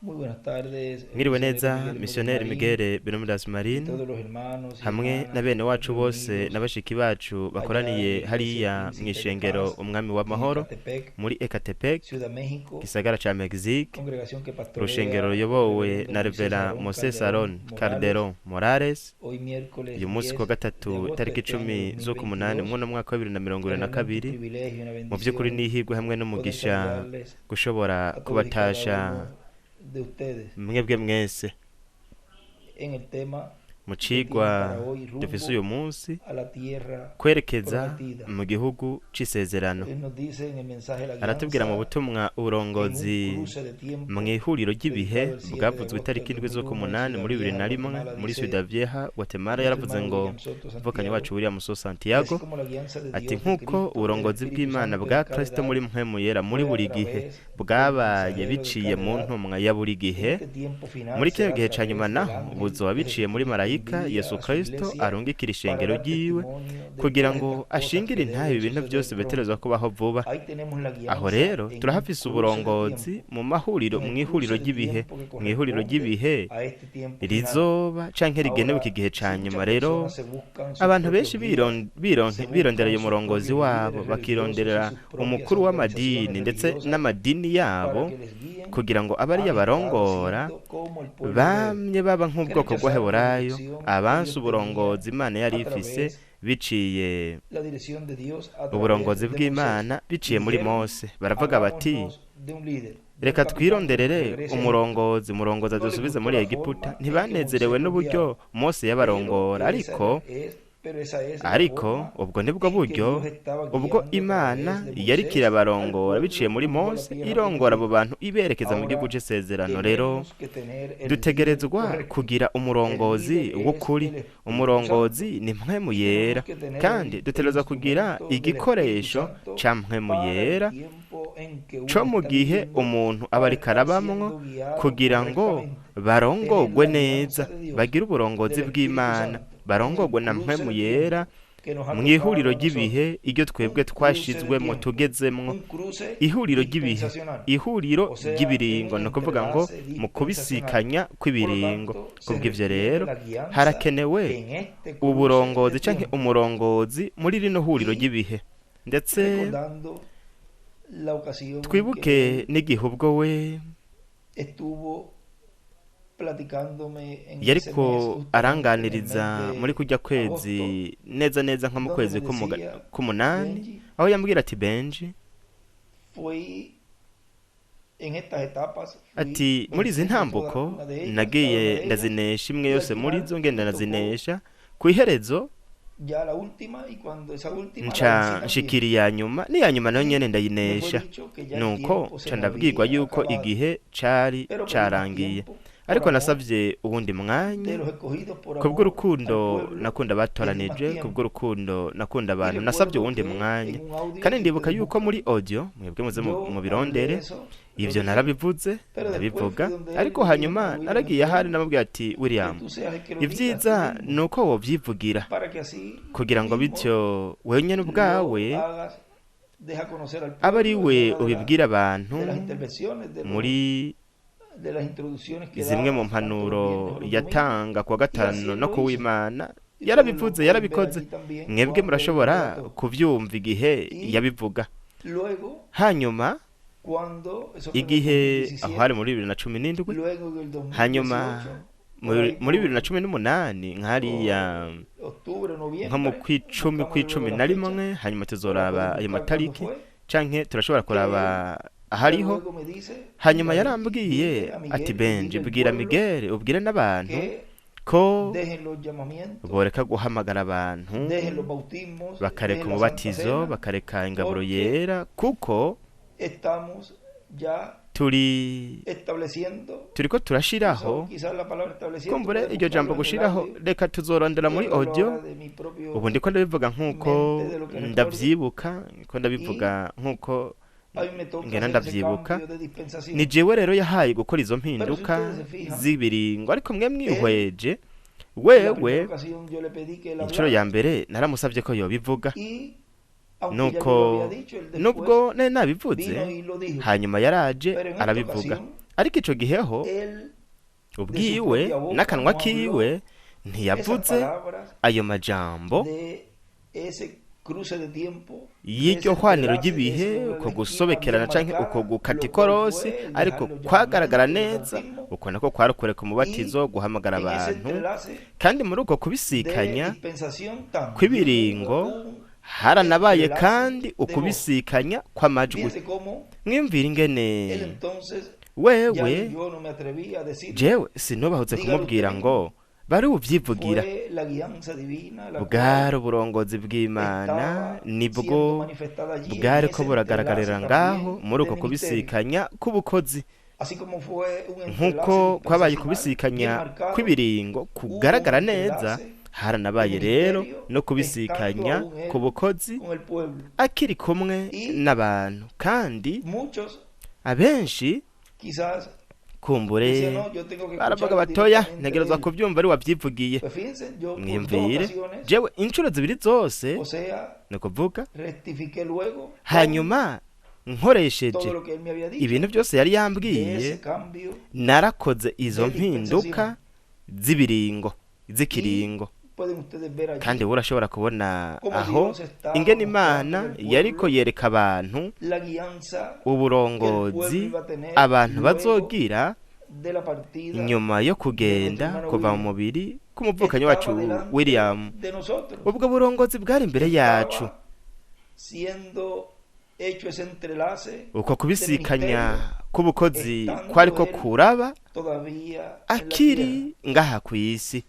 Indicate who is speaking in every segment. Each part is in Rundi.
Speaker 1: Muy buenas tardes,
Speaker 2: Mwiriwe
Speaker 1: misionero
Speaker 2: neza
Speaker 1: Miguel Muñoz
Speaker 2: misiyoneri
Speaker 1: Marín
Speaker 2: Miguel Bermudas
Speaker 1: y
Speaker 2: Marin
Speaker 1: todos los hermanos y
Speaker 2: hamwe na
Speaker 1: hermanas
Speaker 2: bene wacu bose
Speaker 1: reunidos
Speaker 2: na bashiki bacu
Speaker 1: allá en
Speaker 2: bakoraniye
Speaker 1: la iglesia
Speaker 2: hariya
Speaker 1: Príncipe de
Speaker 2: mw'ishengero
Speaker 1: Paz
Speaker 2: Umwami
Speaker 1: en
Speaker 2: w'Amahoro
Speaker 1: Ecatepec,
Speaker 2: muri Ecatepec,
Speaker 1: Ciudad México,
Speaker 2: gisagara ca Mexique,
Speaker 1: congregación que
Speaker 2: urushengero
Speaker 1: pastorea el
Speaker 2: ruyobowe
Speaker 1: reverendo
Speaker 2: na
Speaker 1: Moisés
Speaker 2: Revera
Speaker 1: Aarón
Speaker 2: Moses
Speaker 1: Calderón
Speaker 2: Aron
Speaker 1: Morales.
Speaker 2: Calderón Morales.
Speaker 1: Hoy miércoles
Speaker 2: Uyu munsi kuwa
Speaker 1: 10 de
Speaker 2: gatatu
Speaker 1: agosto de
Speaker 2: itariki
Speaker 1: este año
Speaker 2: 10 z'ukumunani
Speaker 1: 2022,
Speaker 2: mwuno mwaka wa 2022
Speaker 1: es realmente un privilegio y una
Speaker 2: mu vy'ukuri
Speaker 1: bendición
Speaker 2: n'ihirwe hamwe
Speaker 1: poder
Speaker 2: n'umugisha
Speaker 1: saludarles
Speaker 2: gushobora
Speaker 1: a todos y cada
Speaker 2: kubatasha
Speaker 1: uno de ustedes
Speaker 2: mwebwe mwese
Speaker 1: en el tema
Speaker 2: mu
Speaker 1: que tienen
Speaker 2: cigwa
Speaker 1: para hoy
Speaker 2: dufise
Speaker 1: rumbo
Speaker 2: uyu munsi
Speaker 1: a la tierra
Speaker 2: kwerekeza
Speaker 1: prometida.
Speaker 2: mu gihugu c'isezerano.
Speaker 1: Él nos dice en el mensaje La
Speaker 2: Aratubwira mu
Speaker 1: Guianza
Speaker 2: butumwa
Speaker 1: en un
Speaker 2: uburongozi
Speaker 1: cruce de tiempo
Speaker 2: mw'ihuriro ry'ibihe
Speaker 1: predicado el 7 de
Speaker 2: bwavuzwe
Speaker 1: agosto
Speaker 2: itariki
Speaker 1: del
Speaker 2: 7
Speaker 1: 2001 en
Speaker 2: z'ukumunani
Speaker 1: Ciudad
Speaker 2: muri bibiri
Speaker 1: Vieja,
Speaker 2: na rimwe
Speaker 1: Guatemala,
Speaker 2: muri
Speaker 1: dice
Speaker 2: Ciudad Vieja Guatemala
Speaker 1: nuestro
Speaker 2: yaravuze
Speaker 1: hermano
Speaker 2: ngo
Speaker 1: William Soto
Speaker 2: muvukanye
Speaker 1: Santiago,
Speaker 2: wacu William So
Speaker 1: y así
Speaker 2: Santiago
Speaker 1: como la guianza de
Speaker 2: ati
Speaker 1: Dios de
Speaker 2: nk'uko
Speaker 1: Cristo, del
Speaker 2: uburongozi
Speaker 1: Espíritu
Speaker 2: bw'Imana
Speaker 1: Santo
Speaker 2: bwa
Speaker 1: en cada
Speaker 2: Kristo
Speaker 1: edad
Speaker 2: muri mpwemu yera muri
Speaker 1: fue a
Speaker 2: buri gihe
Speaker 1: través del
Speaker 2: bwabaye
Speaker 1: mensajero de
Speaker 2: biciye
Speaker 1: cada
Speaker 2: mu
Speaker 1: edad,
Speaker 2: ntumwa ya buri
Speaker 1: en
Speaker 2: gihe
Speaker 1: este tiempo final
Speaker 2: muri kino
Speaker 1: será a
Speaker 2: gihe ca nyuma
Speaker 1: través del
Speaker 2: naho
Speaker 1: ángel
Speaker 2: buzoba
Speaker 1: de
Speaker 2: biciye muri
Speaker 1: Jesucristo que
Speaker 2: marayika
Speaker 1: envía
Speaker 2: Yesu
Speaker 1: a su
Speaker 2: Kristo
Speaker 1: iglesia
Speaker 2: arungikira
Speaker 1: para
Speaker 2: ishengero
Speaker 1: dar
Speaker 2: ryiwe
Speaker 1: testimonio de
Speaker 2: kugira
Speaker 1: todas
Speaker 2: ngo
Speaker 1: estas cosas
Speaker 2: ashingire
Speaker 1: que
Speaker 2: intahe
Speaker 1: deben
Speaker 2: ibintu
Speaker 1: suceder
Speaker 2: byose bitegerezwa
Speaker 1: pronto.
Speaker 2: kubaho vuba.
Speaker 1: Ahí tenemos la
Speaker 2: Aho
Speaker 1: guianza
Speaker 2: rero
Speaker 1: en un
Speaker 2: turahafise
Speaker 1: cruce de
Speaker 2: uburongozi
Speaker 1: tiempo,
Speaker 2: mu mahuriro
Speaker 1: en el
Speaker 2: mw'ihuriro
Speaker 1: cruce de
Speaker 2: ry'ibihe
Speaker 1: tiempo que
Speaker 2: mw'ihuriro
Speaker 1: corresponde
Speaker 2: ry'ibihe
Speaker 1: a este tiempo final.
Speaker 2: rizoba canke rigenewe
Speaker 1: Ahora,
Speaker 2: iki gihe ca
Speaker 1: si
Speaker 2: nyuma.
Speaker 1: muchas
Speaker 2: Rero
Speaker 1: personas se buscan sus
Speaker 2: abantu benshi
Speaker 1: propios guías, se
Speaker 2: birondereye
Speaker 1: buscan sus
Speaker 2: umurongozi
Speaker 1: propios
Speaker 2: wabo
Speaker 1: líderes religiosos y
Speaker 2: bakironderera
Speaker 1: sus propias
Speaker 2: umukuru
Speaker 1: organizaciones
Speaker 2: w'amadini ndetse
Speaker 1: religiosas
Speaker 2: n'amadini yabo
Speaker 1: para que les guíen,
Speaker 2: kugira ngo abe ariyo
Speaker 1: han estado
Speaker 2: abarongora
Speaker 1: siendo como el pueblo hebreo,
Speaker 2: bamye baba
Speaker 1: que
Speaker 2: nk'ubwoko
Speaker 1: rechazaron la
Speaker 2: bw'Abaheburayo
Speaker 1: dirección que
Speaker 2: abanse
Speaker 1: Dios tenía
Speaker 2: uburongozi Imana yari
Speaker 1: a
Speaker 2: ifise
Speaker 1: través
Speaker 2: biciye
Speaker 1: la dirección de Dios a través
Speaker 2: uburongozi
Speaker 1: de Moisés.
Speaker 2: bw'Imana
Speaker 1: Y
Speaker 2: biciye muri
Speaker 1: dijeron,
Speaker 2: Mose baravuga bati
Speaker 1: hagámonos de un líder, de un
Speaker 2: reka
Speaker 1: capitán que nos
Speaker 2: twironderere
Speaker 1: regrese a Egipto.
Speaker 2: umurongozi umurongozi
Speaker 1: No les
Speaker 2: adusubize
Speaker 1: gustó
Speaker 2: muri
Speaker 1: la
Speaker 2: Egiputa
Speaker 1: forma en que
Speaker 2: ntibanezerewe
Speaker 1: Moisés los
Speaker 2: n'uburyo
Speaker 1: guiaba,
Speaker 2: Mose
Speaker 1: pero
Speaker 2: yabarongora
Speaker 1: esa
Speaker 2: ariko
Speaker 1: es, pero esa es la
Speaker 2: ariko
Speaker 1: forma
Speaker 2: ubwo nibwo
Speaker 1: en que
Speaker 2: buryo
Speaker 1: Dios estaba
Speaker 2: ubwo
Speaker 1: guiando a
Speaker 2: Imana
Speaker 1: través de
Speaker 2: yariko
Speaker 1: Moisés al
Speaker 2: irabarongora biciye
Speaker 1: pueblo
Speaker 2: muri
Speaker 1: rumbo a la
Speaker 2: Mose
Speaker 1: tierra
Speaker 2: irongora abo
Speaker 1: prometida.
Speaker 2: bantu iberekeza mu gihugu
Speaker 1: Ahora
Speaker 2: c'isezerano. Rero
Speaker 1: tenemos que tener el líder
Speaker 2: dutegerezwa
Speaker 1: correcto.
Speaker 2: kugira
Speaker 1: El
Speaker 2: umurongozi
Speaker 1: líder es
Speaker 2: w'ukuri
Speaker 1: el Espíritu Santo.
Speaker 2: umurongozi ni mpwemu
Speaker 1: Y
Speaker 2: yera
Speaker 1: tenemos que tener
Speaker 2: kandi
Speaker 1: el
Speaker 2: dutegerezwa kugira
Speaker 1: instrumento del Espíritu
Speaker 2: igikoresho
Speaker 1: Santo
Speaker 2: ca mpwemu
Speaker 1: para el
Speaker 2: yera
Speaker 1: tiempo en que
Speaker 2: co
Speaker 1: uno
Speaker 2: mu
Speaker 1: está
Speaker 2: gihe
Speaker 1: viviendo
Speaker 2: umuntu aba
Speaker 1: para
Speaker 2: ariko
Speaker 1: estar
Speaker 2: arabamwo
Speaker 1: siendo guiado
Speaker 2: kugira ngo
Speaker 1: correctamente. Tener
Speaker 2: barongogwe
Speaker 1: la guianza
Speaker 2: neza
Speaker 1: de Dios,
Speaker 2: bagire uburongozi
Speaker 1: del Espíritu
Speaker 2: bw'Imana
Speaker 1: Santo, en el
Speaker 2: barongogwe na
Speaker 1: cruce
Speaker 2: mpwemu
Speaker 1: de
Speaker 2: yera
Speaker 1: tiempo que nos ha
Speaker 2: mw'ihuriro
Speaker 1: tocado a nosotros.
Speaker 2: ry'ibihe iryo twebwe
Speaker 1: Un cruce de
Speaker 2: twashizwemwo
Speaker 1: tiempo,
Speaker 2: tugezemwo
Speaker 1: un cruce
Speaker 2: ihuriro ry'ibihe
Speaker 1: dispensacional,
Speaker 2: ihuriro
Speaker 1: o sea, en
Speaker 2: ry'ibiringo
Speaker 1: un
Speaker 2: ni ukuvuga ngo
Speaker 1: entrelace
Speaker 2: mu
Speaker 1: dispensacional.
Speaker 2: kubisikanya
Speaker 1: Por lo
Speaker 2: kw'ibiringo
Speaker 1: tanto, se
Speaker 2: kubw'ivyo
Speaker 1: requiere
Speaker 2: rero
Speaker 1: la guianza
Speaker 2: harakenewe
Speaker 1: en este cruce de
Speaker 2: uburongozi canke
Speaker 1: tiempo
Speaker 2: umurongozi muri rino huriro
Speaker 1: y
Speaker 2: ry'ibihe ndetse
Speaker 1: recordando la ocasión en que
Speaker 2: twibuke
Speaker 1: él
Speaker 2: n'igihe ubwo we
Speaker 1: estuvo platicándome en ese mes,
Speaker 2: yariko
Speaker 1: justamente en el mes
Speaker 2: aranganiriza muri
Speaker 1: de
Speaker 2: kurya kwezi
Speaker 1: agosto,
Speaker 2: neza neza nko mu
Speaker 1: donde
Speaker 2: kwezi
Speaker 1: me decía,
Speaker 2: k'umunani
Speaker 1: Benji,
Speaker 2: aho yambwira ati Benji
Speaker 1: fui en estas etapas, fui
Speaker 2: ati muri izi
Speaker 1: venciendo toda
Speaker 2: ntambuko
Speaker 1: una de ellas, cada una
Speaker 2: nagiye
Speaker 1: de ellas,
Speaker 2: ndazinesha imwe
Speaker 1: y al
Speaker 2: yose muri
Speaker 1: final
Speaker 2: zo ngenda
Speaker 1: me tocó
Speaker 2: ndazinesha ku iherezo
Speaker 1: ya la última, y cuando esa última la
Speaker 2: nca
Speaker 1: vencí también.
Speaker 2: nshikira iya nyuma n'iya nyuma nayo nyene
Speaker 1: Y me fue
Speaker 2: ndayinesha
Speaker 1: dicho que ya el
Speaker 2: nuko
Speaker 1: tiempo
Speaker 2: nca
Speaker 1: se me
Speaker 2: ndabwirwa
Speaker 1: había
Speaker 2: yuko
Speaker 1: acabado,
Speaker 2: igihe cari
Speaker 1: pero pedí más
Speaker 2: carangiye
Speaker 1: tiempo por
Speaker 2: ariko
Speaker 1: amor
Speaker 2: nasavye uwundi mwanya
Speaker 1: de los escogidos, por amor al
Speaker 2: kubw'urukundo
Speaker 1: pueblo,
Speaker 2: nakunda
Speaker 1: pedí más
Speaker 2: abatoranije
Speaker 1: tiempo.
Speaker 2: kubw'urukundo nakunda
Speaker 1: Y
Speaker 2: abantu nasavye
Speaker 1: recuerdo
Speaker 2: uwundi
Speaker 1: que en
Speaker 2: mwanya
Speaker 1: un audio,
Speaker 2: kandi
Speaker 1: si
Speaker 2: ndibuka
Speaker 1: ustedes
Speaker 2: yuko
Speaker 1: buscan,
Speaker 2: muri audio mwebwe muze
Speaker 1: yo hablé
Speaker 2: mubirondere
Speaker 1: de eso, lo
Speaker 2: ivyo
Speaker 1: dije,
Speaker 2: narabivuze
Speaker 1: pero después fui
Speaker 2: ndabivuga
Speaker 1: donde él y
Speaker 2: ariko
Speaker 1: le dije,
Speaker 2: hanyuma
Speaker 1: mira, William,
Speaker 2: naragiye
Speaker 1: es
Speaker 2: ahari
Speaker 1: bueno
Speaker 2: namubwira ati
Speaker 1: que
Speaker 2: William
Speaker 1: tú seas el que lo digas tú
Speaker 2: ivyiza
Speaker 1: mismo,
Speaker 2: ni uko wovyivugira
Speaker 1: para que así
Speaker 2: kugira ngo
Speaker 1: mismo
Speaker 2: bityo wenyene
Speaker 1: lo
Speaker 2: ubwawe
Speaker 1: hagas, deja conocer al
Speaker 2: abe ari
Speaker 1: pueblo en
Speaker 2: we
Speaker 1: una
Speaker 2: ubibwira abantu
Speaker 1: de las intervenciones, de los,
Speaker 2: muri
Speaker 1: de las introducciones que
Speaker 2: zimwe mu
Speaker 1: daba tanto los
Speaker 2: mpanuro
Speaker 1: viernes o los domingos.
Speaker 2: yatanga kuwa
Speaker 1: Y así
Speaker 2: gatanu
Speaker 1: él
Speaker 2: no
Speaker 1: lo hizo.
Speaker 2: kuw'Imana
Speaker 1: Y ustedes lo
Speaker 2: yarabivuze
Speaker 1: pueden ver
Speaker 2: yarabikoze
Speaker 1: allí también
Speaker 2: mwebwe
Speaker 1: cuando él
Speaker 2: murashobora
Speaker 1: trató.
Speaker 2: kuvyumva igihe
Speaker 1: Y
Speaker 2: yabivuga
Speaker 1: luego,
Speaker 2: hanyuma
Speaker 1: cuando, eso fue en el
Speaker 2: igihe aho hari
Speaker 1: 2017,
Speaker 2: muri 2017
Speaker 1: luego en el
Speaker 2: hanyuma
Speaker 1: 2018, por ahí
Speaker 2: muri
Speaker 1: por
Speaker 2: 2018 nk'hariya
Speaker 1: octubre,
Speaker 2: nko mu
Speaker 1: noviembre,
Speaker 2: kw'icumi
Speaker 1: buscamos luego
Speaker 2: kw'icumi
Speaker 1: la
Speaker 2: na
Speaker 1: fecha
Speaker 2: rimwe hanyuma
Speaker 1: para
Speaker 2: tuzoraba
Speaker 1: poder
Speaker 2: ayo
Speaker 1: buscar cuándo
Speaker 2: matariki
Speaker 1: fue,
Speaker 2: canke turashobora
Speaker 1: que
Speaker 2: kuraba
Speaker 1: él ya
Speaker 2: ahariho
Speaker 1: luego me dice,
Speaker 2: hanyuma
Speaker 1: mira Benji,
Speaker 2: yarambwiye
Speaker 1: dile a
Speaker 2: ati
Speaker 1: Miguel y
Speaker 2: Benji
Speaker 1: dile al
Speaker 2: bwira
Speaker 1: pueblo
Speaker 2: Miguel ubwire n'abantu
Speaker 1: que
Speaker 2: ko
Speaker 1: dejen los llamamientos,
Speaker 2: boreka guhamagara abantu
Speaker 1: dejen los bautismos,
Speaker 2: bakareka
Speaker 1: dejen la Santa
Speaker 2: umubatizo
Speaker 1: Cena,
Speaker 2: bakareka ingaburo
Speaker 1: porque
Speaker 2: yera kuko
Speaker 1: estamos ya
Speaker 2: turi
Speaker 1: estableciendo,
Speaker 2: turiko turashiraho
Speaker 1: quizás la palabra estableciendo,
Speaker 2: kumbure
Speaker 1: puede
Speaker 2: iryo jambo
Speaker 1: buscarlo en el
Speaker 2: gushiraho
Speaker 1: audio.
Speaker 2: reka tuzorondera
Speaker 1: Yo
Speaker 2: muri
Speaker 1: lo hablo
Speaker 2: audio
Speaker 1: ahora de mi propio
Speaker 2: ubu ndiko ndabivuga nk'uko
Speaker 1: mente, de lo que recuerdo,
Speaker 2: ndavyibuka ko
Speaker 1: y
Speaker 2: ndabivuga nk'uko
Speaker 1: a mí me toca
Speaker 2: ngenda
Speaker 1: hacer ese
Speaker 2: ndavyibuka
Speaker 1: cambio de
Speaker 2: ni
Speaker 1: dispensación.
Speaker 2: jewe rero yahaye gukora izo
Speaker 1: Pero si
Speaker 2: mpinduka
Speaker 1: ustedes se fijan,
Speaker 2: z'ibiringo ariko mwe
Speaker 1: él,
Speaker 2: mwihweje
Speaker 1: la
Speaker 2: wewe
Speaker 1: primera ocasión yo le pedí que él
Speaker 2: inshuro ya
Speaker 1: hablara
Speaker 2: mbere naramusavye ko yobivuga
Speaker 1: y aunque ya yo lo
Speaker 2: nuko
Speaker 1: había dicho, él después
Speaker 2: nubwo nari nabivuze
Speaker 1: vino y lo dijo.
Speaker 2: hanyuma yaraje
Speaker 1: Pero en esta
Speaker 2: arabivuga
Speaker 1: ocasión
Speaker 2: Ariko ico giheho
Speaker 1: Él
Speaker 2: ubwiwe
Speaker 1: propia boca
Speaker 2: n'akanwa
Speaker 1: no habló
Speaker 2: kiwe
Speaker 1: esas
Speaker 2: ntiyavuze
Speaker 1: palabras
Speaker 2: ayo majambo
Speaker 1: de ese cruce de tiempo, de
Speaker 2: y'iryo
Speaker 1: ese
Speaker 2: hwaniro
Speaker 1: entrelace, de
Speaker 2: ry'ibihe
Speaker 1: ese doble
Speaker 2: uko
Speaker 1: de esquina
Speaker 2: gusobekerana
Speaker 1: bien
Speaker 2: canke uko
Speaker 1: marcada,
Speaker 2: gukata
Speaker 1: lo cual
Speaker 2: ikorosi
Speaker 1: fue el
Speaker 2: ariko
Speaker 1: dejar los
Speaker 2: kwagaragara
Speaker 1: llamamientos del
Speaker 2: neza
Speaker 1: bautismo
Speaker 2: uko nako kwari ukureka
Speaker 1: y
Speaker 2: umubatizo guhamagara
Speaker 1: en ese
Speaker 2: abantu
Speaker 1: entrelace
Speaker 2: kandi muri uko
Speaker 1: de
Speaker 2: kubisikanya
Speaker 1: dispensación también
Speaker 2: kw'ibiringo
Speaker 1: hubo un
Speaker 2: haranabaye
Speaker 1: entrelace
Speaker 2: kandi
Speaker 1: de voz.
Speaker 2: ukubisikanya kw'amajwi.
Speaker 1: Fíjense cómo
Speaker 2: Mwiyumvire ingene
Speaker 1: él entonces, ya
Speaker 2: wewe
Speaker 1: yo no me atreví a decir,
Speaker 2: jewe sinubahutse
Speaker 1: dígalo
Speaker 2: kumubwira
Speaker 1: usted
Speaker 2: ngo
Speaker 1: mismo,
Speaker 2: bari buvyivugira.
Speaker 1: fue la guianza divina la cual
Speaker 2: Bwari uburongozi bw'Imana
Speaker 1: estaba siendo
Speaker 2: nibwo
Speaker 1: manifestada allí en
Speaker 2: bwariko
Speaker 1: ese entrelace
Speaker 2: buragaragarira ngaho
Speaker 1: también
Speaker 2: muri
Speaker 1: de
Speaker 2: uko
Speaker 1: ministerio.
Speaker 2: kubisikanya k'ubukozi.
Speaker 1: Así como fue un entrelace
Speaker 2: Nk'uko kwabaye
Speaker 1: dispensacional bien
Speaker 2: kubisikanya
Speaker 1: marcado,
Speaker 2: kw'ibiringo
Speaker 1: hubo un
Speaker 2: kugaragara neza,
Speaker 1: entrelace de
Speaker 2: haranabaye rero
Speaker 1: ministerio
Speaker 2: no
Speaker 1: estando
Speaker 2: kubisikanya
Speaker 1: aún él
Speaker 2: k'ubukozi
Speaker 1: con el pueblo.
Speaker 2: akiri kumwe
Speaker 1: Y
Speaker 2: n'abantu. Kandi
Speaker 1: muchos
Speaker 2: abenshi
Speaker 1: quizás
Speaker 2: kumbure
Speaker 1: decían, no, yo tengo que
Speaker 2: baravuga
Speaker 1: escucharlo
Speaker 2: batoya
Speaker 1: directamente de
Speaker 2: ntegerezwa
Speaker 1: él.
Speaker 2: kuvyumva ari wavyivugiye.
Speaker 1: Pues fíjense, yo por dos
Speaker 2: Mwiyumvire
Speaker 1: ocasiones,
Speaker 2: jewe inshuro zibiri zose
Speaker 1: o sea,
Speaker 2: ni ukuvuga
Speaker 1: rectifiqué luego con
Speaker 2: hanyuma nkoresheje
Speaker 1: todo lo que él me había dicho
Speaker 2: ibintu byose yari
Speaker 1: de
Speaker 2: yambwiye
Speaker 1: ese cambio
Speaker 2: narakoze izo
Speaker 1: de
Speaker 2: mpinduka
Speaker 1: dispensación.
Speaker 2: z'ibiringo
Speaker 1: Y
Speaker 2: z'ikiringo.
Speaker 1: pueden ustedes ver
Speaker 2: Kandi
Speaker 1: allí
Speaker 2: wowe urashobora kubona
Speaker 1: cómo
Speaker 2: aho
Speaker 1: Dios estaba
Speaker 2: ingene
Speaker 1: mostrándole
Speaker 2: Imana
Speaker 1: al
Speaker 2: yariko
Speaker 1: pueblo
Speaker 2: yereka abantu
Speaker 1: la guianza que el pueblo
Speaker 2: uburongozi
Speaker 1: iba a tener
Speaker 2: abantu
Speaker 1: luego
Speaker 2: bazogira
Speaker 1: de la partida
Speaker 2: inyuma yo
Speaker 1: de nuestro
Speaker 2: kugenda
Speaker 1: hermano
Speaker 2: kuva mu
Speaker 1: William.
Speaker 2: mubiri k'umuvukanyi wacu
Speaker 1: Estaba delante
Speaker 2: William.
Speaker 1: de nosotros,
Speaker 2: Ubwo burongozi bwari imbere yacu.
Speaker 1: estaba siendo hecho ese entrelace
Speaker 2: Uko
Speaker 1: de
Speaker 2: kubisikanya
Speaker 1: ministerio,
Speaker 2: k'ubukozi
Speaker 1: estando
Speaker 2: kwariko
Speaker 1: él
Speaker 2: kuraba
Speaker 1: todavía en la tierra.
Speaker 2: akiri ngaha kw'isi.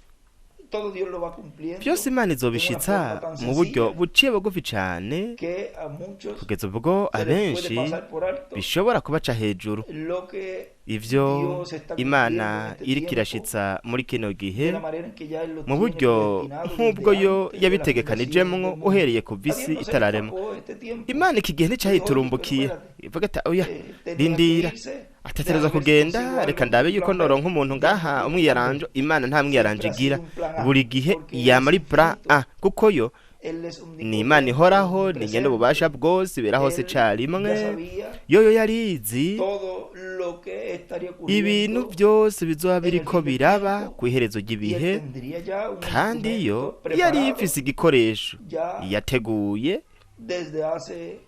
Speaker 1: Todo Dios lo va cumpliendo
Speaker 2: Vyose Imana
Speaker 1: en una
Speaker 2: izobishitsa
Speaker 1: forma tan
Speaker 2: mu buryo
Speaker 1: sencilla
Speaker 2: buciye bugufi cane
Speaker 1: que a muchos
Speaker 2: kugeza ubwo
Speaker 1: se les puede
Speaker 2: abenshi
Speaker 1: pasar por alto
Speaker 2: bishobora kubaca hejuru
Speaker 1: lo que
Speaker 2: ivyo
Speaker 1: Dios está cumpliendo en
Speaker 2: Imana
Speaker 1: este
Speaker 2: iriko
Speaker 1: tiempo
Speaker 2: irashitsa muri kino gihe
Speaker 1: de la manera en que ya Él lo
Speaker 2: mu
Speaker 1: tiene
Speaker 2: buryo
Speaker 1: predestinado
Speaker 2: nk'ubwo
Speaker 1: desde
Speaker 2: yo
Speaker 1: antes de la fundación
Speaker 2: yabitegekanijemwo
Speaker 1: del mundo.
Speaker 2: uhereye kuva
Speaker 1: A Dios
Speaker 2: isi
Speaker 1: no se le
Speaker 2: itararemwa.
Speaker 1: escapó este tiempo.
Speaker 2: Imana iki gihe
Speaker 1: Dijo, oye, pero
Speaker 2: nticayiturumbukiye
Speaker 1: espérate,
Speaker 2: ivuga ati oya
Speaker 1: tenía que
Speaker 2: rindira
Speaker 1: irse,
Speaker 2: atetereza
Speaker 1: déjame ver si
Speaker 2: kugenda
Speaker 1: consigo
Speaker 2: reka
Speaker 1: algo,
Speaker 2: ndabe
Speaker 1: un
Speaker 2: yuko
Speaker 1: plan B.
Speaker 2: noronka umuntu
Speaker 1: Ya no
Speaker 2: ngaha
Speaker 1: tiene plan B.
Speaker 2: umwiyaranjo. Imana nta
Speaker 1: Siempre
Speaker 2: mwiyaranjo
Speaker 1: ha
Speaker 2: igira
Speaker 1: sido un plan A,
Speaker 2: buri gihe
Speaker 1: porque Él es
Speaker 2: yama ari plan
Speaker 1: infinito,
Speaker 2: A kuko yo
Speaker 1: Él es
Speaker 2: ni Imana
Speaker 1: omnipotente,
Speaker 2: ihoraho ni nyene ububasha
Speaker 1: omnipresente.
Speaker 2: bwose ibera hose
Speaker 1: Él ya
Speaker 2: icarimwe
Speaker 1: sabía
Speaker 2: yoyo yarizi
Speaker 1: todo lo que estaría
Speaker 2: ibintu
Speaker 1: ocurriendo
Speaker 2: byose bizoba
Speaker 1: en el
Speaker 2: biriko
Speaker 1: fin del
Speaker 2: biraba
Speaker 1: tiempo
Speaker 2: kw'iherezo
Speaker 1: y él
Speaker 2: ry'ibihe
Speaker 1: tendría ya un
Speaker 2: kandi yo
Speaker 1: instrumento
Speaker 2: yari
Speaker 1: preparado
Speaker 2: ifise igikoresho
Speaker 1: ya
Speaker 2: yateguye
Speaker 1: desde hace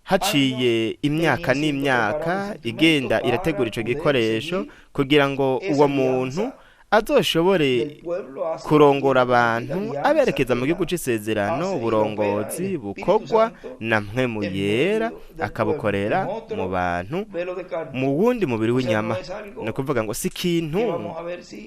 Speaker 2: haciye
Speaker 1: años
Speaker 2: imyaka
Speaker 1: tenía siendo
Speaker 2: n'imyaka
Speaker 1: preparado ese
Speaker 2: igenda
Speaker 1: instrumento
Speaker 2: irategura
Speaker 1: para
Speaker 2: ico
Speaker 1: poder
Speaker 2: gikoresho
Speaker 1: seguir
Speaker 2: kugira ngo
Speaker 1: esa
Speaker 2: uwo muntu
Speaker 1: guianza
Speaker 2: azoshobore
Speaker 1: del pueblo hacia la
Speaker 2: kurongora
Speaker 1: tierra prometida,
Speaker 2: abantu
Speaker 1: alianza
Speaker 2: aberekeza mu
Speaker 1: que
Speaker 2: gihugu
Speaker 1: la
Speaker 2: c'isezerano
Speaker 1: hace y opera el
Speaker 2: uburongozi
Speaker 1: Espíritu
Speaker 2: bukorwa
Speaker 1: Santo
Speaker 2: na mpwemu
Speaker 1: en
Speaker 2: yera
Speaker 1: medio del pueblo,
Speaker 2: akabukorera
Speaker 1: en
Speaker 2: mu
Speaker 1: otro
Speaker 2: bantu
Speaker 1: velo de carne.
Speaker 2: mu wundi mubiri
Speaker 1: O sea,
Speaker 2: w'inyama.
Speaker 1: no es
Speaker 2: Ni
Speaker 1: algo
Speaker 2: ukuvuga ngo si
Speaker 1: que
Speaker 2: ikintu
Speaker 1: vamos a ver si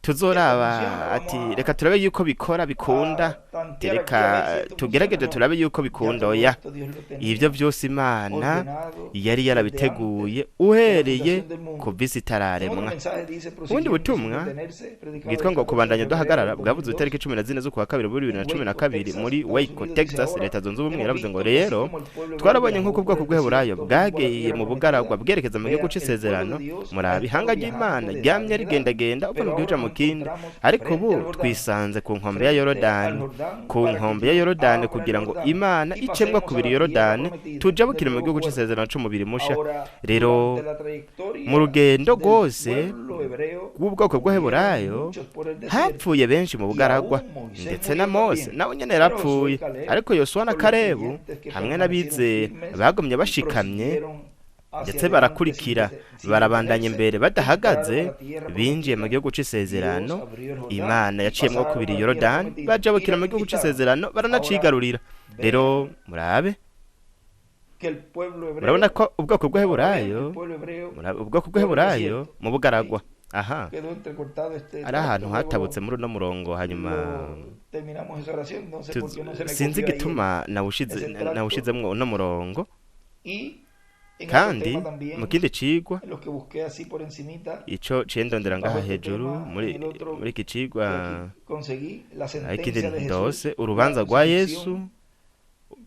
Speaker 1: esto
Speaker 2: tuzoraba
Speaker 1: funciona,
Speaker 2: ati
Speaker 1: vamos
Speaker 2: reka turabe yuko bikora bikunda
Speaker 1: a tantear aquí a
Speaker 2: reka
Speaker 1: ver si esto funciona.
Speaker 2: tugerageze
Speaker 1: No,
Speaker 2: turabe yuko
Speaker 1: ya
Speaker 2: bikunda
Speaker 1: todo
Speaker 2: oya
Speaker 1: esto Dios lo
Speaker 2: ivyo
Speaker 1: tenía
Speaker 2: vyose Imana
Speaker 1: ordenado
Speaker 2: yari
Speaker 1: desde antes
Speaker 2: yarabiteguye
Speaker 1: de la
Speaker 2: uhereye
Speaker 1: fundación del mundo.
Speaker 2: kuva isi
Speaker 1: En otro
Speaker 2: itararemwa.
Speaker 1: mensaje dice,
Speaker 2: Ubundi
Speaker 1: prosiguiendo sin
Speaker 2: butumwa
Speaker 1: detenerse, predicado
Speaker 2: bwitwa ngo
Speaker 1: esta noche en
Speaker 2: kubandanya
Speaker 1: febrero
Speaker 2: duhagarara
Speaker 1: del
Speaker 2: bwavuze
Speaker 1: 2002
Speaker 2: itariki 14 z'ukwa kabiri muri
Speaker 1: en
Speaker 2: 2012
Speaker 1: Waco, Texas,
Speaker 2: muri
Speaker 1: Estados
Speaker 2: Waco
Speaker 1: Unidos, dice
Speaker 2: Texas
Speaker 1: ahora
Speaker 2: Leta Zunze Ubumwe
Speaker 1: hemos
Speaker 2: yaravuze ngo
Speaker 1: visto que así
Speaker 2: rero
Speaker 1: como el pueblo hebreo
Speaker 2: twarabonye
Speaker 1: viajó
Speaker 2: nk'uko
Speaker 1: por
Speaker 2: ubwoko
Speaker 1: el
Speaker 2: bw'Eburayo
Speaker 1: desierto rumbo a la
Speaker 2: bwageye
Speaker 1: tierra
Speaker 2: mu bugaragwa
Speaker 1: prometida,
Speaker 2: bwerekeza mu gihugu
Speaker 1: vean, el pueblo
Speaker 2: c'isezerano
Speaker 1: de Dios ha
Speaker 2: muraba
Speaker 1: estado
Speaker 2: ihanga
Speaker 1: viajando
Speaker 2: ry'Imana
Speaker 1: de edad
Speaker 2: ryamye
Speaker 1: en edad,
Speaker 2: rigendagenda uva
Speaker 1: pero
Speaker 2: mu gihugu
Speaker 1: ahora
Speaker 2: uja mu
Speaker 1: nos
Speaker 2: kindi
Speaker 1: encontramos
Speaker 2: ariko
Speaker 1: frente
Speaker 2: ubu
Speaker 1: al Jordán,
Speaker 2: twisanze ku nkombe ya
Speaker 1: frente al
Speaker 2: Yorodani
Speaker 1: Jordán
Speaker 2: ku
Speaker 1: para que
Speaker 2: nkombe ya
Speaker 1: Dios
Speaker 2: Yorodani
Speaker 1: abra el
Speaker 2: kugira ngo
Speaker 1: Jordán
Speaker 2: Imana
Speaker 1: y
Speaker 2: icemwo
Speaker 1: pasemos a
Speaker 2: kubiri
Speaker 1: la tierra
Speaker 2: Yorodani
Speaker 1: prometida
Speaker 2: tujabukire
Speaker 1: del
Speaker 2: mu
Speaker 1: nuevo
Speaker 2: gihugu
Speaker 1: pueblo.
Speaker 2: c'isezerano c'umubiri musha.
Speaker 1: Ahora,
Speaker 2: Rero
Speaker 1: durante la
Speaker 2: mu
Speaker 1: trayectoria
Speaker 2: rugendo
Speaker 1: del
Speaker 2: rwose
Speaker 1: pueblo hebreo
Speaker 2: rw'ubwoko
Speaker 1: murieron
Speaker 2: bw'Abaheburayo
Speaker 1: muchos por el desierto
Speaker 2: hapfuye benshi mu
Speaker 1: y
Speaker 2: bugaragwa
Speaker 1: aún Moisés
Speaker 2: ndetse na
Speaker 1: murió
Speaker 2: Mose
Speaker 1: también.
Speaker 2: nawe nyene
Speaker 1: Pero Josué
Speaker 2: yarapfuye
Speaker 1: y Caleb,
Speaker 2: ariko Yosuwa na
Speaker 1: con los
Speaker 2: Kalebu
Speaker 1: creyentes que
Speaker 2: hamwe
Speaker 1: permanecieron
Speaker 2: n'abizera
Speaker 1: firmes
Speaker 2: bagumye
Speaker 1: y
Speaker 2: bashikamye
Speaker 1: prosiguieron hacia
Speaker 2: ndetse
Speaker 1: adelante sin
Speaker 2: barakurikira
Speaker 1: sin
Speaker 2: barabandanya
Speaker 1: detenerse,
Speaker 2: imbere
Speaker 1: entraron
Speaker 2: badahagaze
Speaker 1: a la tierra
Speaker 2: binjiye mu
Speaker 1: prometida.
Speaker 2: gihugu
Speaker 1: Dios
Speaker 2: c'isezerano.
Speaker 1: abrió el Jordán
Speaker 2: Imana
Speaker 1: y
Speaker 2: yaciyemwo
Speaker 1: pasaron
Speaker 2: kubiri
Speaker 1: a la tierra
Speaker 2: Yorodani
Speaker 1: prometida y
Speaker 2: bajabukira
Speaker 1: la
Speaker 2: mu gihugu
Speaker 1: conquistaron.
Speaker 2: c'isezerano
Speaker 1: Ahora
Speaker 2: baranacigarurira. Rero
Speaker 1: vean
Speaker 2: murabe
Speaker 1: que el pueblo
Speaker 2: murabona
Speaker 1: hebreo,
Speaker 2: ko ubwoko
Speaker 1: ahora vean que el
Speaker 2: bw'Abaheburayo
Speaker 1: pueblo hebreo
Speaker 2: ubwoko
Speaker 1: por el
Speaker 2: bw'Abaheburayo
Speaker 1: desierto,
Speaker 2: mu
Speaker 1: ¿sí?
Speaker 2: bugaragwa aha
Speaker 1: Quedó entrecortado este
Speaker 2: ari ahantu
Speaker 1: tracto, luego
Speaker 2: hatabutse muri uno murongo hanyuma
Speaker 1: lo terminamos esa oración, no sé por qué no se me
Speaker 2: sinzi
Speaker 1: copió ahí
Speaker 2: igituma
Speaker 1: ese tracto.
Speaker 2: nawushizemwo uno murongo.
Speaker 1: Y en otro
Speaker 2: Kandi
Speaker 1: tema
Speaker 2: mu
Speaker 1: también,
Speaker 2: kindi cigwa
Speaker 1: los que busqué así por encimita,
Speaker 2: ico ciye ndondera
Speaker 1: bajo
Speaker 2: ngaha
Speaker 1: este
Speaker 2: hejuru
Speaker 1: tema,
Speaker 2: muri
Speaker 1: en el otro
Speaker 2: muri iki
Speaker 1: que
Speaker 2: cigwa
Speaker 1: aquí conseguí, la
Speaker 2: ariko ikindi
Speaker 1: sentencia de
Speaker 2: ndose
Speaker 1: Jesús,
Speaker 2: urubanza
Speaker 1: la
Speaker 2: rwa Yesu
Speaker 1: crucifixión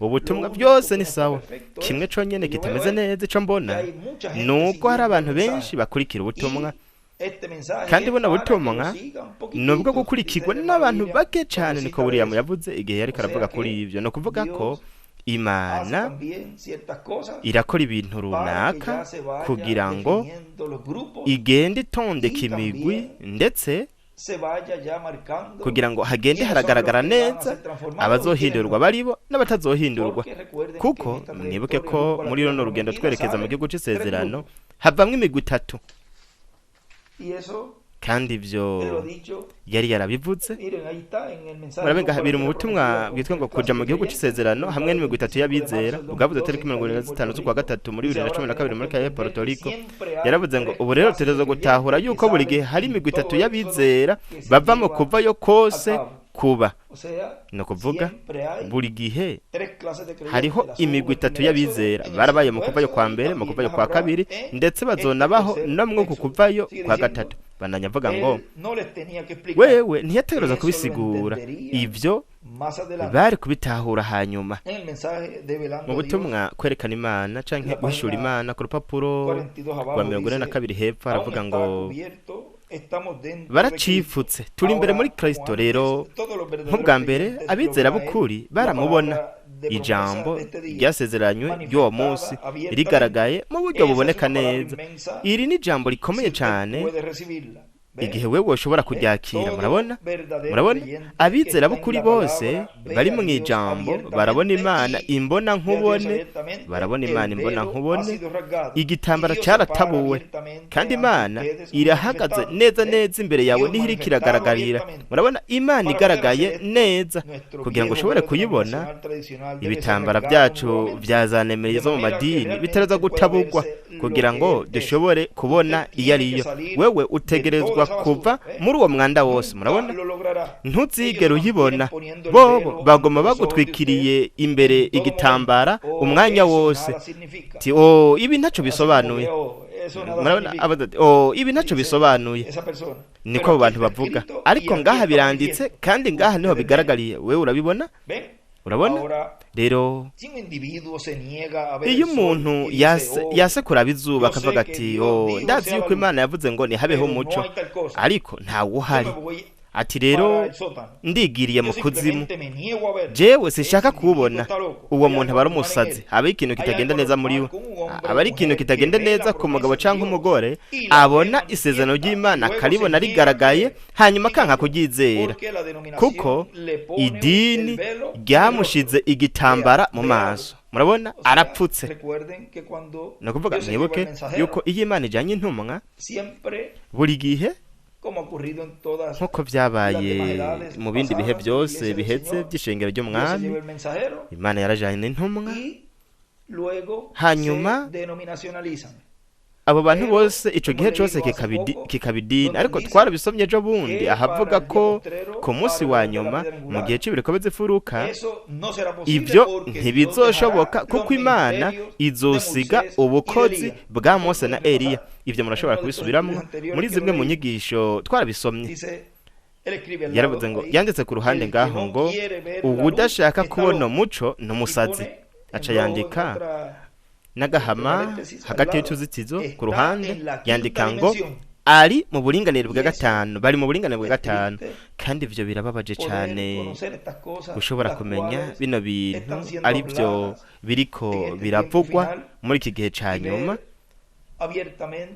Speaker 2: Ubutumwa byose ni sawa. Kimwe conyene kitameze neza, ico mbona, ni uko hari abantu benshi bakurikira ubutumwa, kandi buno butumwa ni ubwo gukurikirwa n'abantu bake cyane. Niko William yavuze igihe yariko aravuga kuri ivyo. Ni ukuvuga ko Imana irakora ibintu runaka kugira ngo igende itondeka imigwi, ndetse kugira ngo hagende haragaragara neza abazohindurwa baribo n'abatazohindurwa. Kuko mwibuke ko muri runo rugendo twerekeza mu gihugu c'isezerano havamwo imigwi itatu, kandi ivyo yari yarabivuze. Murabenga biri mu butumwa bwitwa ngo kuja mu gihugu c'isezerano hamwe n'imigwi itatu y'abizera, bwavuze tariki 75 z'ukwa gatatu muri 2012 muri Cayo, Puerto Rico. Yaravuze ngo ubu rero tutegerezwa gutahura yuko buri gihe hari imigwi itatu y'abizera bava mu kuvayo kose kuba. Ni ukuvuga buri gihe hariho imigwi itatu y'abizera barabaye mu kuvayo kwa mbere, mu kuvayo kwa kabiri, ndetse bazonabaho no mu kuvayo kwa gatatu. Bandanya avuga ngo wewe ntiyategereza kubisigura ivyo, bari kubitahura hanyuma. Mu butumwa kwerekana Imana canke guhishura Imana, ku rupapuro rwa 42 hepfo, aravuga ngo baracifutse, turi imbere muri Kristo. Rero nk'ubwa mbere abizera b'ukuri baramubona, ijambo ryasezeranywe ry'uwo munsi rigaragaye mu buryo buboneka neza. Iri ni ijambo rikomeye cyane igihe wewe ushobora kuryakira. Murabona, murabona, abizera b'ukuri bose bari mu ijambo barabona Imana imbona nkubone, barabona Imana imbona nkubone. Igitambara cyaratabuwe, kandi Imana irahagaze neza neza imbere yawe, niho iriko iragaragarira. Murabona Imana igaragaye neza. Kugira ngo ushobore kuyibona, ibitambara byacu byazanemeye zo mu madini bitaraza gutabugwa kugira ngo dushobore kubona iyo ariyo. Wewe utegerezwa kuva muri uwo mwanda wose. Murabona, ntuzigere uyibona. Bobo bagoma bagutwikiriye imbere igitambara umwanya wose. Ti oh, ibi ntacyo bisobanuye. Murabona, oh, ibi ntacyo bisobanuye, niko abo bantu bavuga. Ariko ngaha biranditse, kandi ngaha niho bigaragariye. Wewe urabibona. Urabona rero, iyo umuntu yasekura izuba akavuga ati oh, ndazi yuko Imana yavuze ngo ntihabeho umuco, ariko ntawe uhari, ati rero ndigiriye mu kuzimu, jewe sinshaka kuwubona. Uwo muntu aba ari umusazi, aba ari ikintu kitagenda neza muri we, aba ari ikintu kitagenda neza ku mugabo cyangwa umugore abona isezerano ry'Imana akaribona rigaragaye, hanyuma akanka kuryizera kuko idini ryamushize igitambara mu maso. Murabona, arapfutse. Ni ukuvuga mwibuke yuko iyo Imana ijanye intumwa buri gihe, nk'uko byabaye mu bindi bihe byose bihetse by'ishengero ry'umwami, Imana yarajanye intumwa, hanyuma abo bantu bose ico gihe cose kikaba idini. Ariko twarabisomye ejo bundi ahavuga ko ku munsi wa nyuma mu gihe c'ibiriko bizifuruka ivyo ntibizoshoboka, kuko Imana izosiga ubukozi bwa Mose na Eliya. Ivyo murashobora kubisubiramwo muri zimwe mu nyigisho twarabisomye. Yaravuze ngo yanditse ku ruhande ngaho ngo uwudashaka kubona umuco ni umusazi, aca yandika n'agahama hagati y'utuzitizo ku ruhande, yandika ngo ari mu buringanire bwa gatanu, bari mu buringanire bwa gatanu. Kandi ivyo birababaje cyane gushobora kumenya bino bintu ari byo biriko biravugwa muri iki gihe ca nyuma,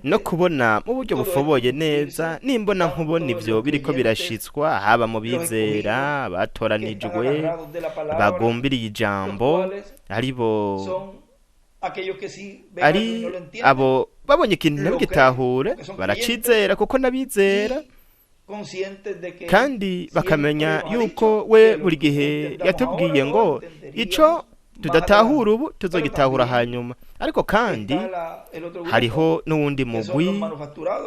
Speaker 2: no kubona mu buryo bufoboye neza nimbona nkubona ivyo biriko birashitswa, haba mu bizera batoranijwe bagumbiriye ijambo, aribo ari abo babonye ikintu ntibagitahure baracizera kuko n'abizera, kandi bakamenya yuko we buri gihe yatubwiye ngo ico tudatahura ubu tuzogitahura hanyuma. Ariko kandi hariho n'uwundi mugwi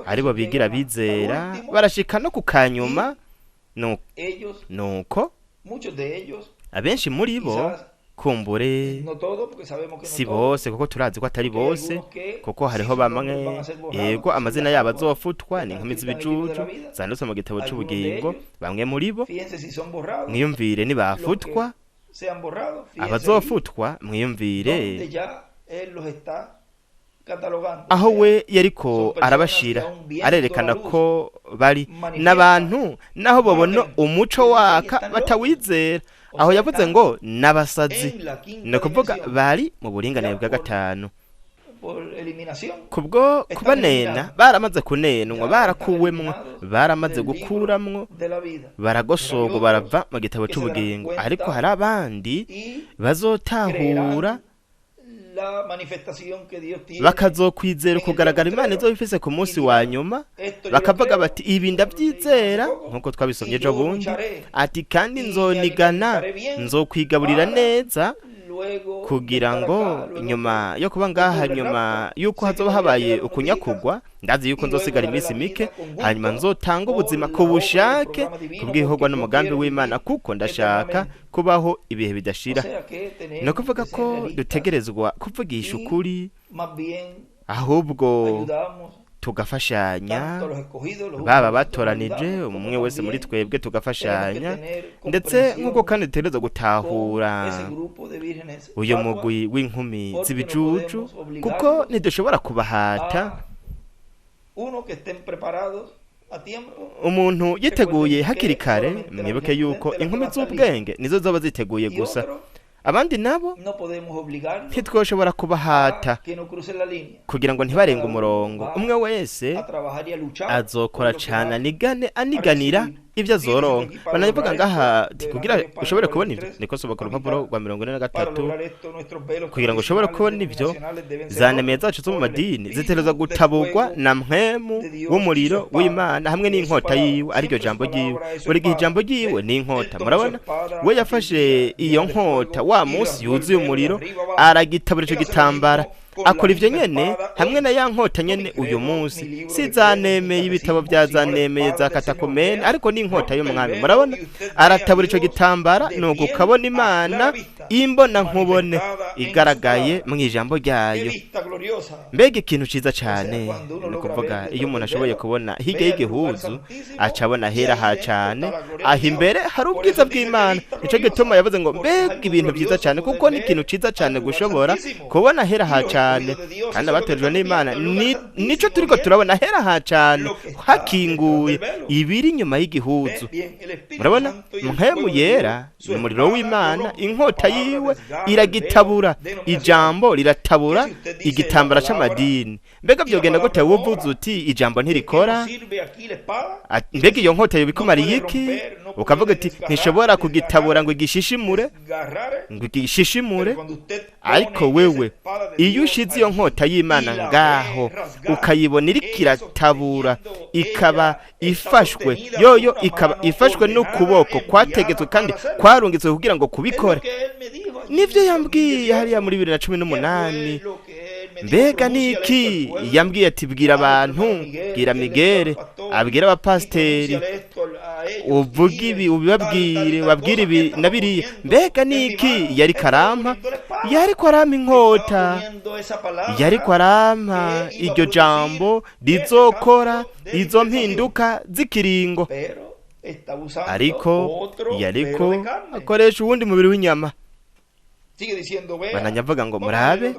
Speaker 2: aribo bigira bizera barashika no ku kanyuma. Nuko abenshi muri bo, kumbure si bose, kuko turazi ko atari bose, kuko hariho bamwe yego amazina yabo azofutwa ni inkumi z'ibijuju zanditswe mu gitabo c'ubugingo. Bamwe muri bo mwiyumvire nibafutwa, abazofutwa mwiyumvire aho we yariko arabashira, arerekana ko bari n'abantu naho babona umuco waka batawizera. Aho yavuze ngo n'abasazi, ni ukuvuga bari mu buringanire bwa gatanu. Kubwo kubanena, baramaze kunenwa, barakuwemwo, baramaze gukuramwo, baragosorwa, barava mu gitabo c'ubugingo. Ariko hari abandi bazotahura, bakazokwizera ukugaragara Imana izoba ifise ku munsi wa nyuma, bakavuga bati: "Ibi ndabyizera," nk'uko twabisomye ejo bundi, ati: "Kandi nzonigana, nzokwigaburira neza kugira ngo nyuma yo kuba ngaha, nyuma y'uko hazoba habaye ukunyakugwa, ndazi yuko nzosigara iminsi mike, hanyuma nzotanga ubuzima ku bushake kubwihogwa n'umugambi w'Imana, kuko ndashaka kubaho ibihe bidashira." Ni ukuvuga ko dutegerezwa kuvugisha ukuri, ahubwo tugafashanya, baba batoranije, umwe wese muri twebwe tugafashanya. Ndetse nk'uko kandi dutegerezwa gutahura uyu mugwi w'inkumi z'ibijuju, kuko ntidushobora kubahata. Umuntu yiteguye hakiri kare. Mwibuke yuko inkumi z'ubwenge nizo zoba ziteguye gusa, abandi nabo ntitwoshobora kubahata kugira ngo ntibarenge umurongo. Umwe wese azokora cane, anigane, aniganira ibyo azoronka. Banavuga ngaha ati kugira ushobore kubona ibyo, niko soba ku rupapuro rwa 43, kugira ngo ushobore kubona ibyo, za nemeye zacu zo mu madini zitegerezwa gutabugwa na mpwemu w'umuriro w'Imana hamwe n'inkota yiwe, ariryo jambo ryiwe. Buri gihe ijambo ryiwe ni inkota. Murabona, we yafashe iyo nkota wa munsi yuzuye umuriro, aragitabura ico gitambara. Akora ivyo nyene hamwe na ya nkota nyene uyu munsi. Si zanemeye ibitabo bya zanemeye za katakomene, ariko ni inkota y'Umwami. Murabona, aratabura ico gitambara, nuko ukabona Imana imbona nkubone igaragaye mu ijambo ryayo. Mbega ikintu ciza cane! Ni ukuvuga iyo umuntu ashoboye kubona hirya y'igihuzu, aca abona hera ha cane, aho imbere hari ubwiza bw'Imana. Nico gituma yavuze ngo: "Mbega ibintu vyiza cane!" Kuko ni ikintu ciza cane gushobora kubona hera ha cane. Kandi abatorejwe n'Imana nico turiko turabona, hera ha cane hakinguye, ibiri inyuma y'igihuzu. Murabona, mpwemu yera ni umuriro w'Imana, inkota yiwe iragitabura, ijambo riratabura igitambara c'amadini. Mbega vyogenda gute wovuze uti ijambo ntirikora? Mbega iyo nkota yobikumariye iki? Ukavuga uti ntishobora kugitabura ngo igishishimure, ngo igishishimure. Ariko wewe iyo ushize iyo nkota y'Imana ngaho, ukayibona iriko iratabura, ikaba ifashwe yoyo, ikaba ifashwe n'ukuboko kwategetswe kandi kwarungitswe kugira ngo kubikore. Nivyo yambwiye hariya muri 2018. Mbega niki yambwiye? Ati: "Bwira abantu, bwira Migere, abwira abapasiteri, uvuge ibi, ubibabwire, babwire ibi na biriya." Mbega niki yari karampa? Yariko arampa inkota, yariko arampa iryo jambo rizokora izo mpinduka z'ikiringo, ariko yariko akoresha uwundi mubiri w'inyama. Bananya avuga ngo: "Murabe,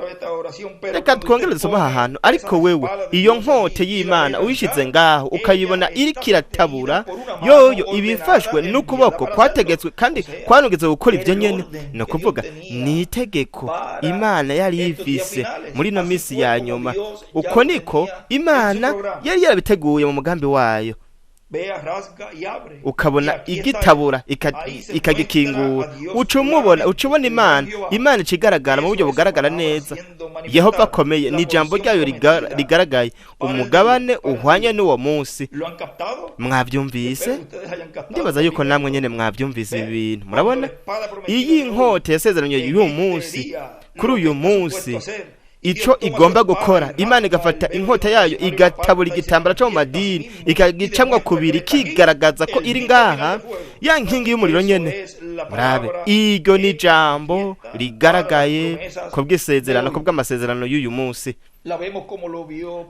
Speaker 2: reka twongere dusome aha hantu." Ariko wewe iyo nkota y'Imana uyishize ngaho, ukayibona iriko iratabura, yoyo ibifashwe n'ukuboko kwategetswe kandi kwarungitswe gukora ibyo nyene. Ni ukuvuga ni itegeko Imana yari ifise muri ino minsi ya nyuma. Uko niko Imana yari yarabiteguye mu mugambi wayo. Ukabona igitabura, ikagikingura, uca umubona, uca ubona Imana. Imana ica igaragara mu buryo bugaragara neza. Yehova akomeye ni ijambo ryayo rigaragaye, umugabane uhwanye n'uwo munsi. Mwabyumvise? Ndibaza yuko namwe nyene mwabyumvise ibi bintu. Murabona, iyi nkota yasezeranye y'uyu munsi, kuri uyu munsi, ico igomba gukora, Imana igafata inkota yayo igatabura igitambara co mu madini, ikagicamwa kubiri, ikigaragaza ko iri ngaha, ya nkingi y'umuriro nyene. Murabe, iryo ni ijambo rigaragaye ku bw'isezerano, ku bw'amasezerano y'uyu munsi.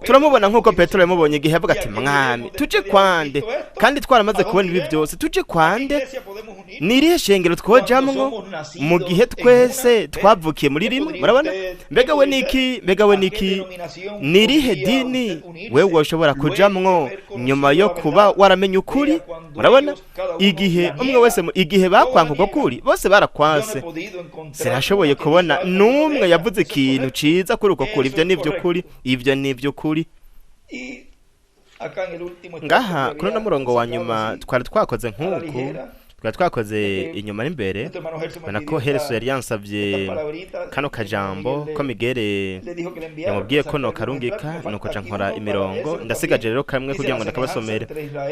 Speaker 2: Turamubona nk'uko Petero yamubonye igihe yavuga ati: "Mwami, tuje kwande? Kandi twaramaze kubona ibi byose, tuje kwande? Ni irihe shengero twojamwo mu gihe twese twavukiye muri rimwe?" Murabona? Mbega we niki? Mbega we niki? Ni irihe dini wewe woshobora kujamwo nyuma yo kuba waramenye ukuri? Murabona igihe umwe wese igihe bakwanka uko kuri, bose barakwanse. Sinashoboye kubona n'umwe yavuze ikintu ciza kuri uko kuri. Ibyo ni iby'ukuri, ibyo ni iby'ukuri. Ngaha kuri uno murongo wa nyuma twari twakoze nk'uku, twari twakoze inyuma n'imbere. Ubona ko Hereso yari yansabye kano kajambo ko Migere yamubwiye ko nokarungika, nuko ca nkora imirongo. Ndasigaje rero kamwe kugira ngo ndakabasomere.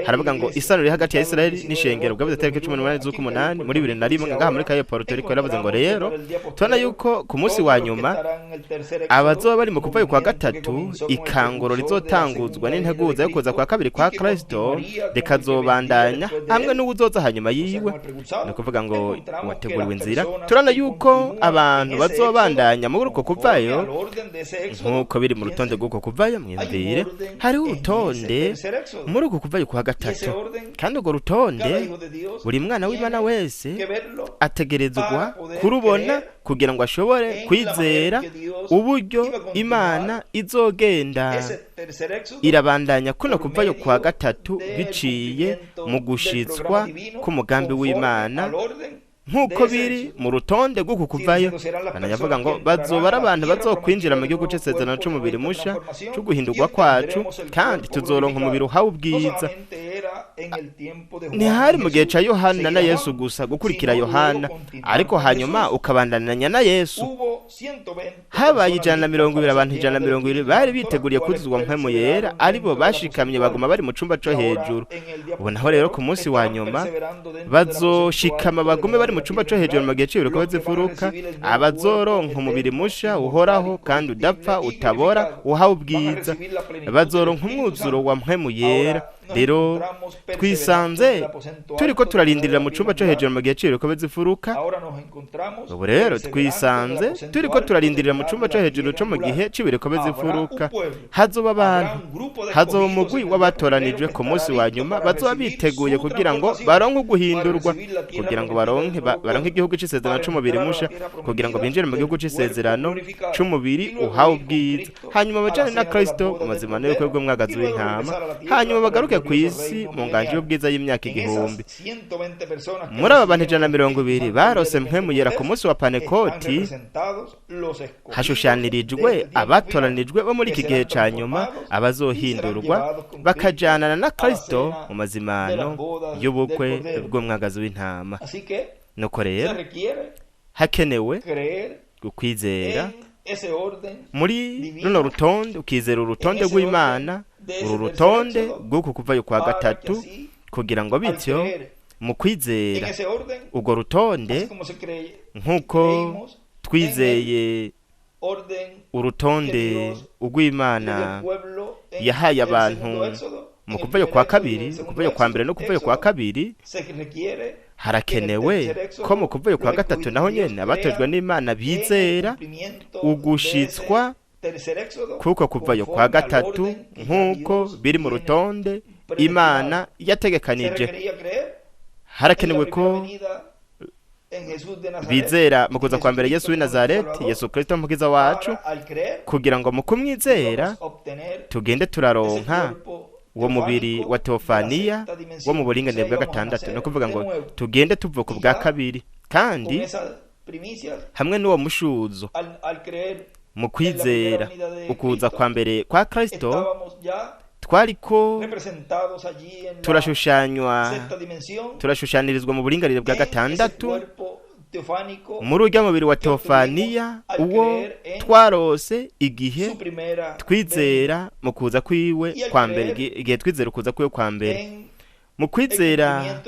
Speaker 2: Haravuga ngo isano riri hagati ya Israeli n'ishengero, bwavuze tariki 18 z'ukumunani muri 2001 ngaha muri Kaye Puerto Rico. Yaravuze ngo rero tubona yuko ku munsi wa nyuma abazoba bari mu kuvayo kwa gatatu, ikanguro rizotanguzwa n'integuza yo kuza kwa kabiri kwa Kristo, rikazobandanya hamwe n'uwuzoza hanyuma yiwe, ni ukuvuga ngo wateguriwe inzira. Turabona yuko abantu bazobandanya muri uko kuvayo nk'uko biri mu rutonde rw'uko kuvayo. Mwiyumvire, hariho urutonde muri uko kuvayo kwa gatatu, kandi urwo rutonde buri mwana w'Imana wese ategerezwa kurubona kugira ngo ashobore kwizera uburyo Imana izogenda irabandanya kuno kuvayo kwa gatatu biciye mu gushitswa k'umugambi w'Imana nk'uko biri mu rutonde rw'uku kuvayo. Banayavuga ngo bazoba ari abantu bazokwinjira mu gihugu c'isezerano c'umubiri musha co guhindurwa kwacu, kandi tuzoronka umubiri uhawe ubwiza. Ntihari mu gihe ca Yohana na Yesu gusa gukurikira Yohana, ariko hanyuma ukabandanya na Yesu. Habaye 120, abantu 120 bari biteguriye kuzuzwa Mpwemu Yera, aribo bashikamye baguma bari mu cumba co hejuru. Ubu naho rero ku munsi wa nyuma bazoshikama bagume bari mu cumba co hejuru mu gihe c'ibiruko z'imfuruka, abazoronka umubiri musha uhoraho kandi udapfa, utabora, uhawe ubwiza, bazoronka umwuzuro wa Mpwemu Yera. Rero twisanze turiko turarindirira mu cumba co hejuru mu gihe c'ibiruko z'imfuruka. Ubu rero twisanze turiko turarindirira mu cumba co hejuru co mu gihe c'ibiruko z'imfuruka. Hazoba abantu, hazoba umugwi w'abatoranijwe ku munsi wa nyuma bazoba biteguye kugira ngo baronke uguhindurwa, kugira ngo baronke igihugu c'isezerano c'umubiri musha, kugira ngo binjire mu gihugu c'isezerano c'umubiri uhawe ubwiza, hanyuma bajane na Kristo mu mazimano y'ubukwe bw'umwagazi w'intama, hanyuma bagaruke ku isi mu nganji y'ubwiza y'imyaka 1000. Muri aba bantu 120 barose Mpwemu Yera ku munsi wa Pantekoti, hashushanirijwe abatoranijwe bo muri iki gihe ca nyuma, abazohindurwa bakajanana na Kristo mu mazimano y'ubukwe bw'umwagazi w'intama. Nuko rero hakenewe ukwizera muri runo rutonde, ukizera urutonde rw'Imana, uru rutonde rw'uku kuvayo kwa gatatu, kugira ngo bityo mu kwizera urwo rutonde, nk'uko twizeye urutonde rw'Imana yahaye abantu mu kuvayo kwa kabiri, kuvayo kwa mbere no kuvayo kwa kabiri, harakenewe ko mu kuvayo kwa gatatu naho nyene abatojwe n'Imana bizera ugushitswa kuko kuvayo kwa gatatu nk'uko biri mu rutonde Imana yategekanije. Harakenewe ko bizera mu kuza kwa mbere Yesu w'i Nazareti, Yesu Kristo mukiza wacu, kugira ngo mu kumwizera tugende turaronka uwo mubiri wa teofaniya wo mu buringanire bwa gatandatu, no kuvuga ngo tugende tuvuka ubwa kabiri, kandi hamwe n'uwo mushuzo mu kwizera ukuza kwa mbere kwa Kristo, twariko turashushanirizwa mu buringanire bwa gatandatu muri urya mubiri wa teofaniya uwo twarose igihe twizera mu kuza kwiwe kwa mbere, igihe twizera ukuza kwiwe kwa mbere. Mu kwizera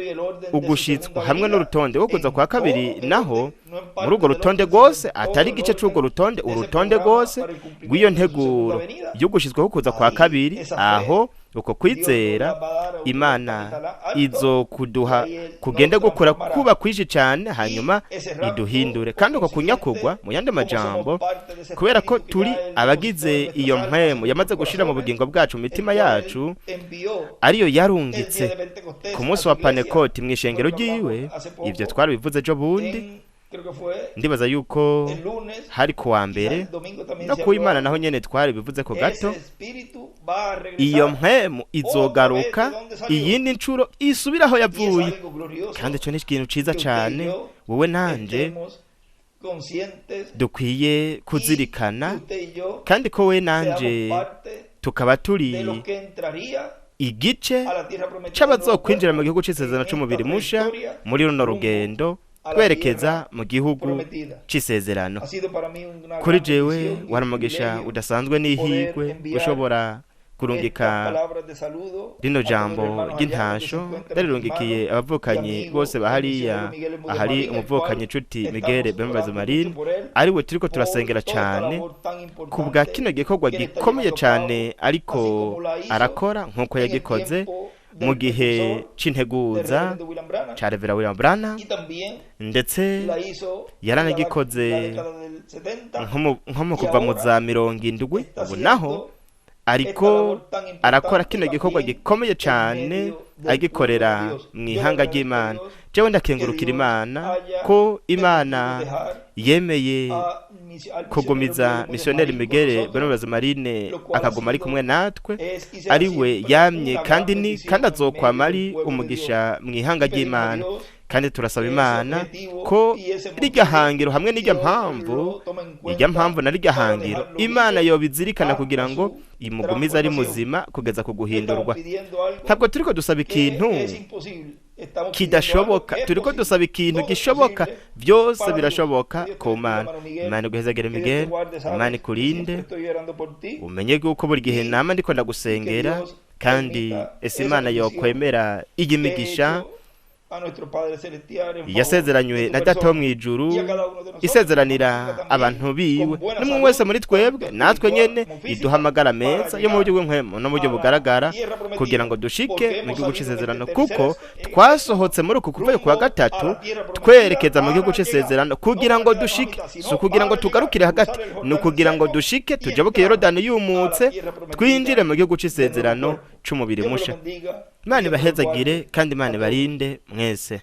Speaker 2: ugushitswa hamwe n'urutonde wo kuza kwa kabiri, naho muri urwo rutonde rwose, atari igice c'urwo rutonde, urutonde rwose rw'iyo nteguro y'ugushitswa kuza kwa kabiri, aho uko kwizera Imana izokuduha kugenda gukora kuba kwinshi cyane, hanyuma iduhindure. Kandi uko kunyakugwa, mu yandi majambo, kubera ko turi abagize iyo mpwemu yamaze gushira mu bugingo bwacu, mu mitima yacu, ariyo yarungitse ku munsi wa Pantekoti mu ishengero ryiwe, ibyo twarabivuze ejo bundi. Ndibaza yuko hari kuwa mbere no ku Imana naho nyene twari bivuze ko gato. Iyo mpwemu izogaruka iyindi ncuro isubira aho yavuye, kandi ico ni ikintu ciza cane wowe nanje dukwiye kuzirikana, kandi ko we nanje tukaba turi igice c'abazokwinjira mu gihugu c'isezerano c'umubiri musha muri runo rugendo twerekeza mu gihugu c'isezerano. Kuri jewe wari umugisha udasanzwe n'ihirwe gushobora kurungika rino jambo ry'intasho ndarirungikiye abavukanyi bose bahariya ahari umuvukanyi inshuti Miguel Bermúdez Marín, ariwe turiko turasengera cane kubwa kino gikorwa gikomeye cane ariko arakora nk'uko yagikoze mu gihe c'integuza ca Reverend William Branham, ndetse yaranagikoze nko mu kuva mu za 70. Ubu naho ariko arakora kino gikorwa gikomeye cane agikorera mu ihanga ry'Imana. Jewe ndakengurukira Imana ko Imana yemeye kugumiza missionnaire Miguel Bermúdez Marín akaguma ari kumwe natwe, ari we yamye kandi ni kandi azokwama ari umugisha mu ihanga ry'Imana. Kandi turasaba Imana ko rirya hangiro hamwe n'irya mpamvu, irya mpamvu na rirya hangiro Imana yobizirikana kugira ngo imugumize ari muzima kugeza ku guhindurwa. Ntabwo turiko dusaba ikintu kidashoboka, turiko dusaba ikintu gishoboka. Byose birashoboka ku Mana. Imana iguhezagire Miguel, Imana ikurinde, umenye yuko buri gihe nama ndiko ndagusengera, kandi ese Imana yokwemera iyi migisha yasezeranywe na Data wo mw'ijuru, isezeranira abantu biwe n'umwe wese muri twebwe natwe nyene, iduhamagara meza yo mu buryo bw'impwemu no mu buryo bugaragara kugira ngo dushike mu gihugu c'isezerano, kuko twasohotse muri uku kuvayo kuwa gatatu twerekeza mu gihugu c'isezerano kugira ngo dushike, si ukugira ngo tugarukire hagati, ni ukugira ngo dushike tujabuke Yorodani yumutse twinjire mu gihugu c'isezerano c'umubiri musha. Imana ibahezagire kandi Imana ibarinde mwese.